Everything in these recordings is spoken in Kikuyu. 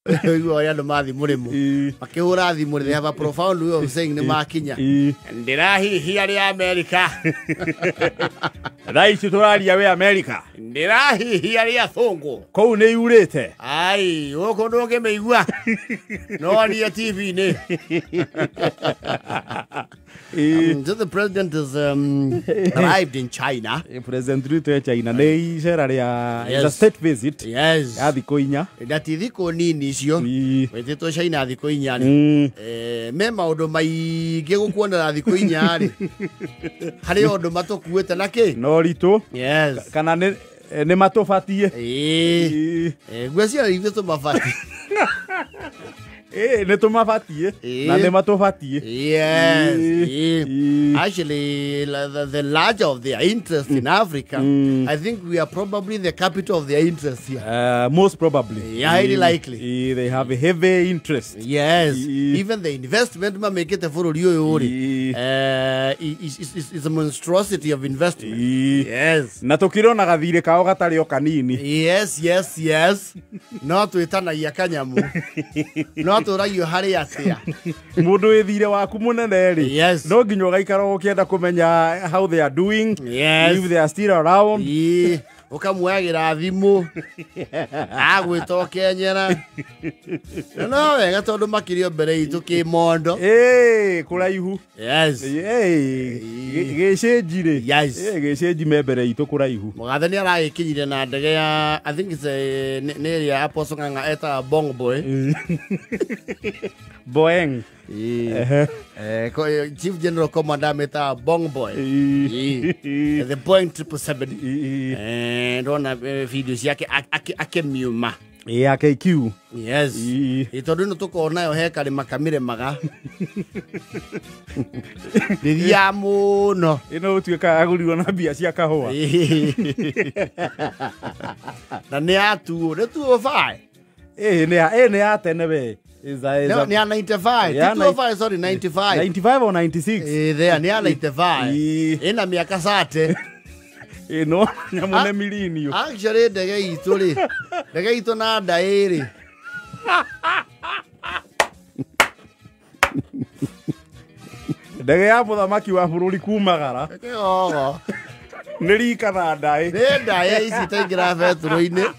Igua ũrĩa andũ mathi mũrĩmo makĩhũra thimũ, they have a profound way of saying nĩ makinya. Ndĩrahihia rĩa Amerika. Thaa ici tũraria wĩ Amerika. Ndĩrahihia rĩa thũngũ. Kũu nĩ yurĩte. Ai, gũkũ ndũngĩmĩigua no niĩ TV-inĩ. So the president has arrived in China. President Ruto e China nĩ icera rĩa, it's a Yes. state visit Yes. ya thikũ 4. Na ti thikũ nini icio. Wĩtĩtwo China thikũ 4 rĩ. Me maũndũ maingĩ gũkuonera thikũ 4 rĩ. Harĩ ũndũ matũkuĩte na kĩ? No ritũ. Yes. Kana nĩ matũbatiĩ. Ĩĩ. Ngwĩciria ithuĩ tũmabatiĩ. Nĩ tũmabatiĩ na nĩ matũbatiĩ. Yes. Actually, the larger of their interest in Africa, I think we are probably the capital of their interest here. Most probably. Yeah, highly likely. They have a heavy interest. Yes. Even the investment mamekete bũrũri ũyũ rĩ, is a monstrosity of investment. Yes. Na tũkĩrona gathirĩ kao gatarĩ o kanini. Yes. No twĩtanagia kanyamu. No tũragio harĩ atĩa. Mũndũ wĩ thirĩ waku mũnene rĩ, no nginya ũgaikara ũkĩenda kũmenya how they are doing, if they are still around. Ĩĩ, ũkamuoyagĩra thimũ agwĩta ũkenyera. Na no wega tondũ makĩrĩ o mbere itũ kĩmondo. Ĩĩ, kũraihu. Yes. Ĩĩ, gĩcĩnji rĩ. Yes. Ĩĩ, gĩcĩnji me mbere itũ kũraihu. Mũgathe nĩ aragĩkinyire na ndege ya, I think it's a, nĩ ĩrĩa Apostle Ng'ang'a etaga Bong Boy. Boeing. Ĩĩ. Chief General Commander amĩtaga Bong Boy. Ĩĩ. The Boeing 777. Ndona video ciake akĩmiuma. Ĩĩ, ya KQ. Yes. Ĩĩ. Ĩ, tondũ ĩno tũkoragwo nayo he karĩma kamĩremaga rĩthiaga mũno. Ĩno ũtuĩka agũrirwo na mbia cia kahũa. Ĩĩ. Na nĩ ya tuo, nĩ tuo 5. Ĩĩ, nĩ ya tene we. Is No, a nĩ ya 95. Ya Ti 205, sorry, 95. 95 or 96. Ĩĩ, there nĩ ya 95. Ĩĩ. Ĩna mĩaka sate. Ĩno nyamũ nĩ mirinio. Actually ndege itũ rĩ, ndege itũ na nda ĩrĩ. Ndege ya mũthamaki wa bũrũri kumagara. Kĩgogo. Nĩ rika na ndaĩ. Nĩ ndaĩ ici itaingĩra betũrũ-inĩ.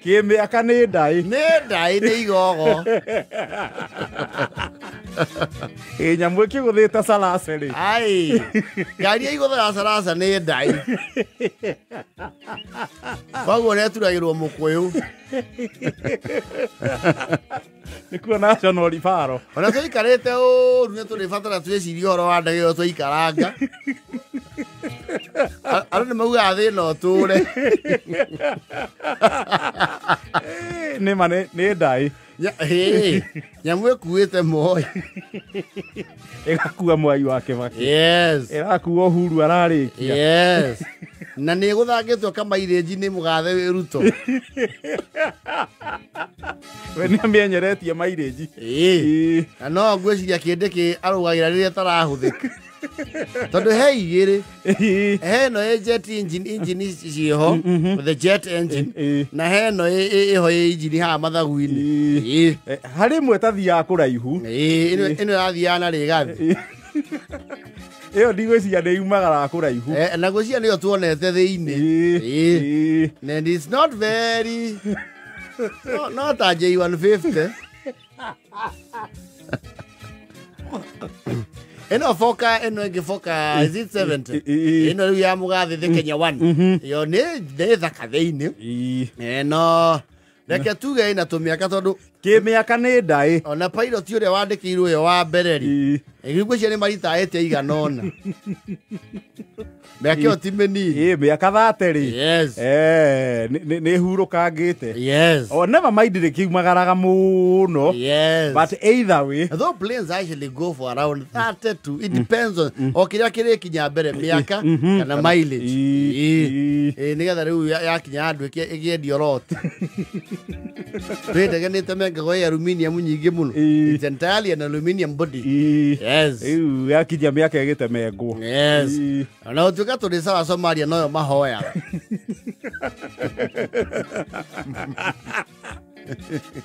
Kĩmĩaka nĩ ndaĩ. Nĩ ndaĩ nĩ igogo. Ĩ, nyamũ ĩkĩgũthĩte caraca rĩ. Ai, ngari ĩgũthĩra caraca nĩ ndaĩ. Koguo nĩturagĩrwo mũkũyũ. Nĩkuo national referral. Ona tũikarĩte ũru nĩ tũrĩbatara twĩcirie ũhoro wa ndege ĩyo twaikaranga. Andũ nĩ maugaga thĩna ũtũre. Nĩ ma nĩ ndaĩ. Hĩ, nyamũ ĩkuĩte Moi. Ĩgakua Mwai wa Kĩbakĩ. Yes. Ĩrakua Uhuru ararĩkia. Yes. Na nĩ ĩgũthangĩtwo kamairĩnji nĩ mũgathe Ruto. We nĩ amĩenyeretie mairĩnji. Ĩĩ. Na no ngwĩciria kĩndĩ kĩ arũgagĩra rĩrĩa ĩtarahũthĩka. Tondũ he igĩrĩ. He ĩno ĩ jet engine, engine ciĩho, the jet engine. Na he ĩno ĩho ĩ engine haha mathagu-inĩ. Ĩĩ. Harĩ ĩmwe ĩtathiaga kũraihu. Ĩĩ, ĩno ĩrathiaga na rĩgathi. Ĩyo ndigwĩciria nĩ yumagaraga kũraihu. Na ngwĩciria nĩyo tuonete thĩinĩ. Ĩĩ. And it's not very, no, not a J150. Ĩno Fokker, ĩno ĩngĩ Fokker, is it 70? Ĩno rĩu ya mũgathe the Kenya 1. Ĩyo nĩ thaka thĩinĩ. No reke tuge ĩna tũmĩaka tondũ kĩmĩaka nĩ ndaĩ. Ona pilot ũrĩa wandĩkĩirwo ũyũ wa mbere rĩ, ngwĩciria nĩ maritaĩte igana ũna. Mĩaka ĩyo ti mĩnini. Ĩĩ, mĩaka 30 rĩ. Yes. Nĩ hurũkangĩte. Yes. Oh, never mind rĩkiumagaraga mũno. Yes. But either way. Though planes actually go for around 32, it depends on o kĩrĩa kĩrĩkinya mbere mĩaka kana mileage. Ĩĩ, nĩgetha rĩu yakinya handũ ĩkĩendio lot. Twĩ ndege nĩ ĩtemengagwo ĩ aluminium nyingĩ mũno. It's entirely an aluminium body. Yes. Rĩu yakinya mĩaka ĩgĩtemengwo. Yes. Na ũtuĩka tũrĩ sawa Somalia noyo mahoyaga.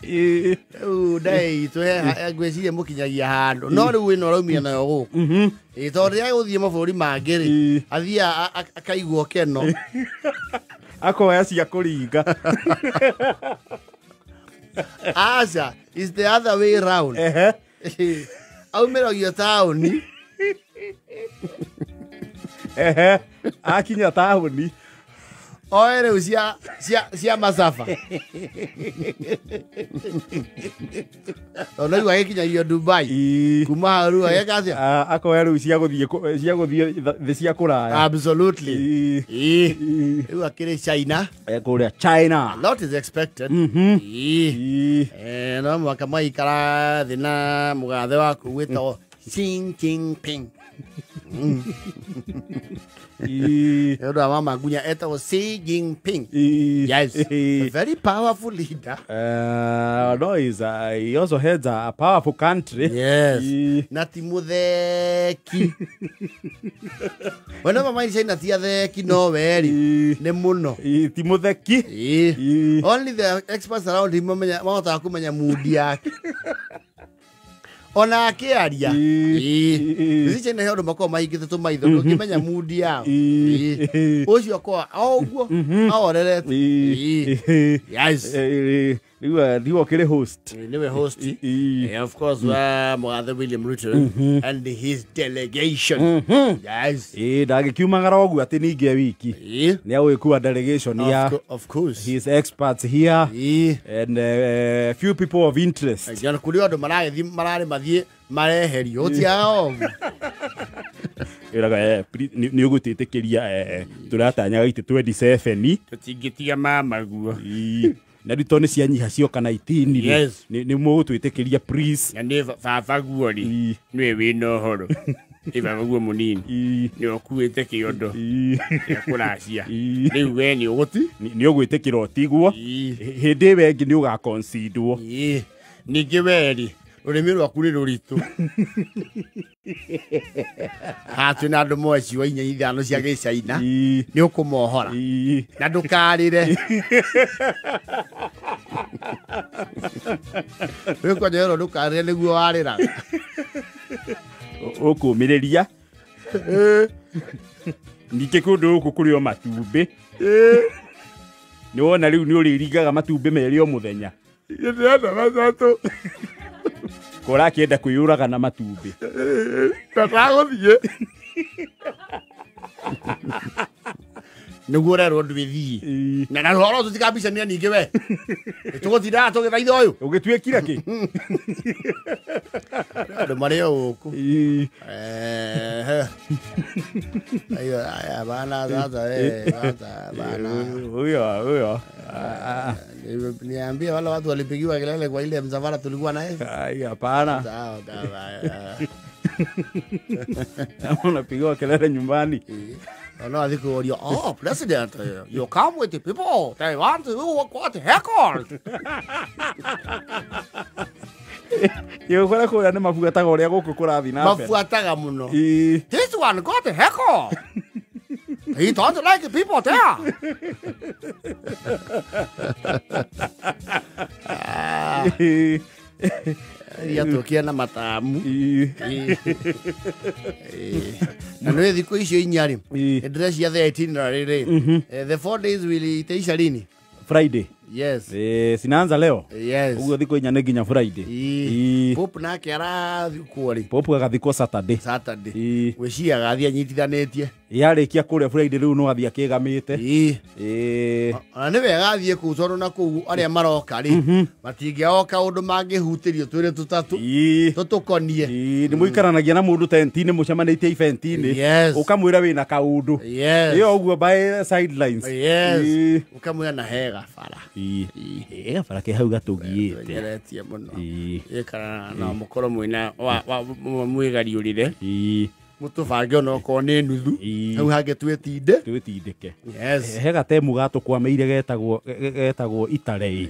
Rĩu ndai itũ he ngwĩciria mũkinyagia handũ no rĩu ĩno ũraumia nayo gũkũ. Ĩ tondũ rĩrĩa gũthiĩ mabũrũri mangĩ rĩ athiaga akaigua keno akoya cia kũringa. Aca is the other way round. Aumĩragio taũni. Akinya taũni oe rĩu cia masafa. Tondũ rĩu agĩkinyagio Dubai kuma hau rĩu agĩka atĩa? Akoya rĩu cia gũthiĩ thĩ cia kũraya. Absolutely. Rĩu akĩrĩ China. Kũrĩa China. A lot is expected. No mũhaka maikara thĩ na mũgathe waku wĩtagwo Xi Jinping. Nĩ ũndũ wa mama Ngunya etagwo Xi Jinping. Yes. A very powerful leader. No, he also heads a powerful country. Yes. Na ti mũtheki. We no mama China ti atheki no weri nĩ mũno. Ti mũtheki. Only the experts around him mahotaga kũmenya mood yake. Ona akĩaria. Ici China he ũndũ makoragwo mahingĩte tũmaitho ndũngĩmenya mood yao. Ũcio akoragwo o ũguo ahorerete. Yes. Rĩu akĩrĩ host. Nĩwe host. Of course wa mũgathe William Ruto and his delegation. Yes. Ndangĩkiumagara ũguo atĩ ningĩ e wiki. Nĩ agũgĩkua delegation ya of course his experts here and few people of interest. Kũrĩ andũ maragĩthiĩ mararĩ mathiĩ mareherio ũtiaga ũguo. Ĩraga nĩ ũgũtĩtĩkĩria tũratanyaga itĩ 27 tũtingĩtiga mama guo. Na rĩu tondũ nĩ cianyiha cioka 19 nĩ mũgũtwĩtĩkĩria please. Na nĩ baba guo rĩ nĩwe wĩna ũhoro. Nĩ baba guo mũnini nĩ ũkuĩte kĩondo gĩa kũracia. Rĩu we nĩ ũgũti nĩ ũgwĩtĩkĩra ũtigwo hĩndĩ ĩyo ĩngĩ nĩ ũgaconsiderwo. Ningĩ we rĩ rũrĩmĩ rwaku nĩ rũritũ. Haha twĩna andũ moe ciugo inya ithano cia gĩcaina nĩ ũkũmohora na ndũkarĩre. Rĩu kwanja werwo ndũkarĩre nĩguo warĩraga. Ũkũmĩrĩria. Ningĩ kũndũ gũkũ kũrĩ o matumbĩ. Nĩ wona rĩu nĩ ũrĩringaga matumbĩ merĩ o mũthenya. Ndĩrenda matatũ. Kũrakĩenda kwĩyũraga na matumbĩ. Tatagũthiĩ. Nĩguo ũrerwo ndwĩthiĩ. Na rũhoro tũtikambicania ningĩ we. Tũgũtindaga tũgĩthaitha ũyũ. Ũgĩtuĩkire kĩ? Andũ marĩ o gũkũ. Aya bana sasa sasa bana. Huyo. Niambie wale watu walipigiwa kelele kwa ile msafara tulikuwa naye. Ai hapana. Sawa sawa. Unapigiwa kelele nyumbani. No, I think oh, president, you come with the people. They want to what the heck. Yo kũrĩa kũrĩa nĩ mabuataga ũrĩa gũkũ kũrathiĩ na mbere. Mabuataga mũno. This one got the heck. He don't like the people there. Iria tũkia na matamu. Na nĩ thikũ icio inya rĩ ndĩrecia the itinerary rĩ the 4 days will itaisha lini? Friday. Yes. Sinaanza leo. Yes. Ũguo thikũ inya nĩ nginya Friday. Pope nake arathikwo rĩ? Pope agathikwo Saturday. Saturday. Gwĩciria agathiĩ anyitithanĩtie. Yarĩkia kũrĩa Friday rĩu no athiĩ akĩgamĩte. Ona nĩ wega athiĩ kũu tondũ na kũu arĩa maroka rĩ matingĩoka ũndũ mangĩhutĩrio twĩrĩ tũtatũ tũtũkonie. Nĩ mũikaranagia na mũndũ tent-inĩ mũcemanĩtie event-inĩ. Ũkamwĩra wĩna kaũndũ. Ĩyo ũguo by sidelines. Yes. Ũkamwĩra na he gabara. Gabara ke hau gatũgiĩte. Nyeretie mũno. Ĩkara na mũkorwo mwĩna mwĩgariũrĩre. Mũtũbange ona okorwo nĩ nuthu hau hangĩ twĩtinde. Twĩtindĩke. Yes. He gatemu gatũkwamĩire getagwo Itarei.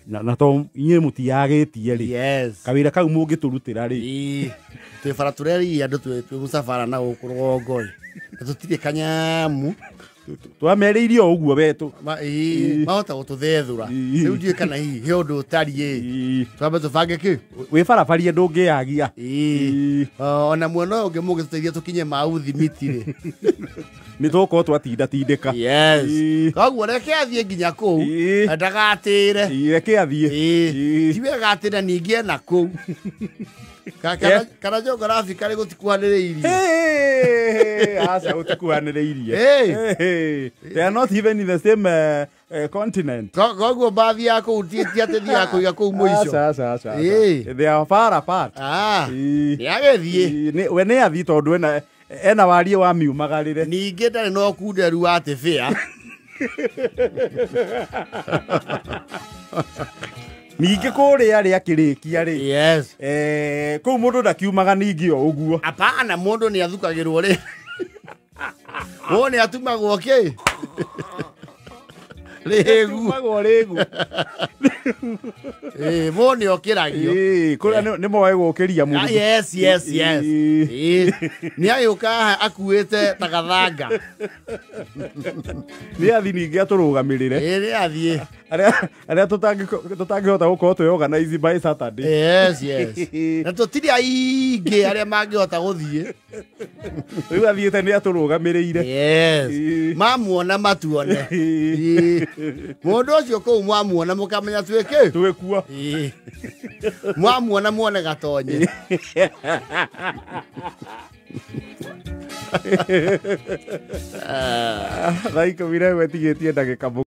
Na to inyuĩ mũtiyagĩtie rĩ. Yes. Kawĩra kau mũngĩtũrutĩra rĩ. Twĩ bara tũreria andũ twĩ mũcabara na gũkũ rũgongo ĩ. Na tũtirĩ kanyamu. Twamerĩirie o ũguo wetũ. Mahota gũtũthethũra. Rĩu ndiũĩ kana hihi he ũndũ ũtariĩ. Twambe tũbange kĩ? Wĩ barabarie ndũngĩyagia. Ona mwena ũyũ ũngĩ mũngĩtũteithia tũkinye mauthimiti rĩ. Nĩ tũgũkorwo twatindatindĩka. Yes. Koguo reke athiĩ nginya kũu. Ndagatĩre. Reke athiĩ. Ti wega atĩ na ningĩ ena kũu. Kana geographically gũtikuhanĩrĩirie. Aca gũtikuhanĩrĩirie. They are not even in the same continent. Koguo mbathi ya kũu ti atĩ thiaga kũiga kũu mũico. Aca. They are far apart. Nĩ agĩthiĩ. We nĩ athiĩ tondũ ena wariĩ wa miumagarĩre. Ningĩ ndarĩ na ũkunderu wa atĩ bĩa. Ningĩ kũrĩa rĩ akĩrĩkia rĩ. Yes. Kũu mũndũ ndakiumaga ningĩ o ũguo. Hapana, mũndũ nĩ athukagĩrwo rĩ. Mũndũ nĩ atumagwo kĩ? Rĩgu. Atumagwo rĩgu. Mũndũ nĩ okĩragio. Kũrĩa nĩ moe gũkĩria mũndũ. Yes, yes, yes. Nĩ agĩũka haha akuĩte ta gathanga. Nĩ athiĩ ningĩ atũrũgamĩrĩre. Nĩ athiĩ. Arĩa tũtangĩhota gũkorwo twĩ organize by Saturday. Yes, yes. Na tũtirĩ aingĩ arĩa mangĩhota gũthiĩ. Rĩu athiĩte nĩ atũrũgamĩrĩire. Yes. Mamuona matuone. Mũndũ ũcio kũu mwamuona mũkamenya twĩ kĩ? Twĩ kuo. Mwamuona muone gatonye. Thaa 11 tigĩtie ndagĩka.